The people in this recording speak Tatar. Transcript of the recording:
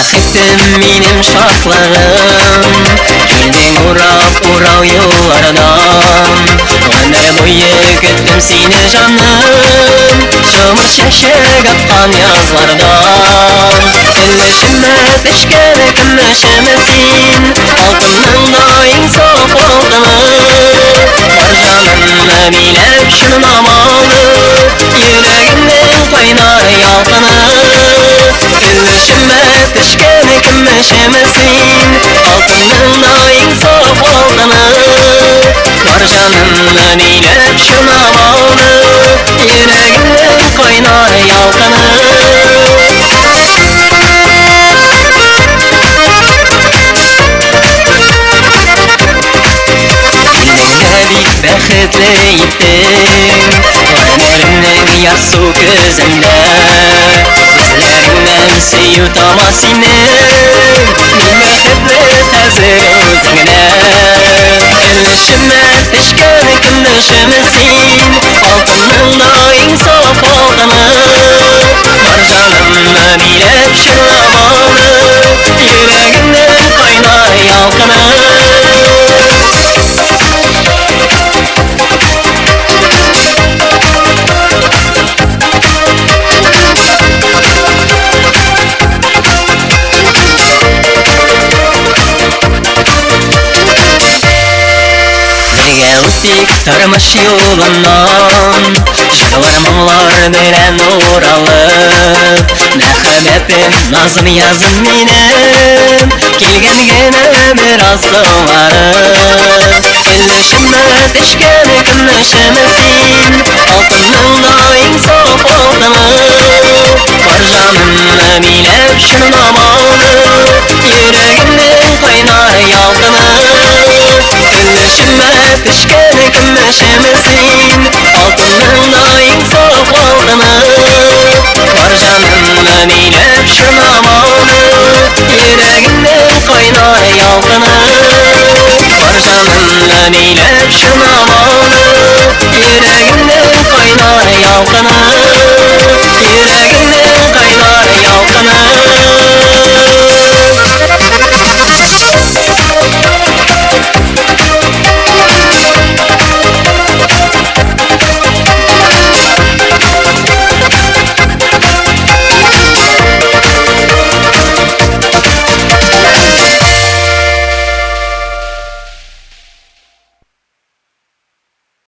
Бәхетем минем шатлыгым, Килдең урап урау юллардан. Гомер буе көттем сине, җаным, Шомырт чәчәк аткан язлардан. Өлешемә төшкән көмешем син, Алтынның да иң саф алтыны. Бар җанымны биләп чорнап алды, Йөрәгемнең кайнар ялкыны. Өлешемә төшкән көмешем син, Алтынның да иң саф алтыны. Бар җанымны биләп чорнап алды, Йөрәгемнең кайнар ялкыны. Килдең бик бәхетле иттең, Гомеремнең ярсу көзендә. Күзләреңнән сөю тама синең, Мин бәхетле хәзер үзеңдә. Өлешемә төшкән көмешем син, Алтынның да иң саф алтыны. Бар җанымны биләп чорнап алды, Йөрәгемнең кайнар ялкыны. Бергә үттек тормыш юлыннан, Җырлар моңлар белән уралып. Мәхәббәтем, назым, язым минем, Килгән генә бераз соңарып. Өлешемә төшкән көмешем син, Алтынның да иң саф алтыны. Бар җанымны биләп чорнап алды, Йөрәгемнең кайнар ялкыны. Өлешемә төшкән көмешем син, Алтынның да иң саф алтыны. Бар җанымны биләп чорнап алды, Йөрәгемнең кайнар ялкыны. Бар җанымны биләп чорнап алды, Йөрәгемнең кайнар ялкыны.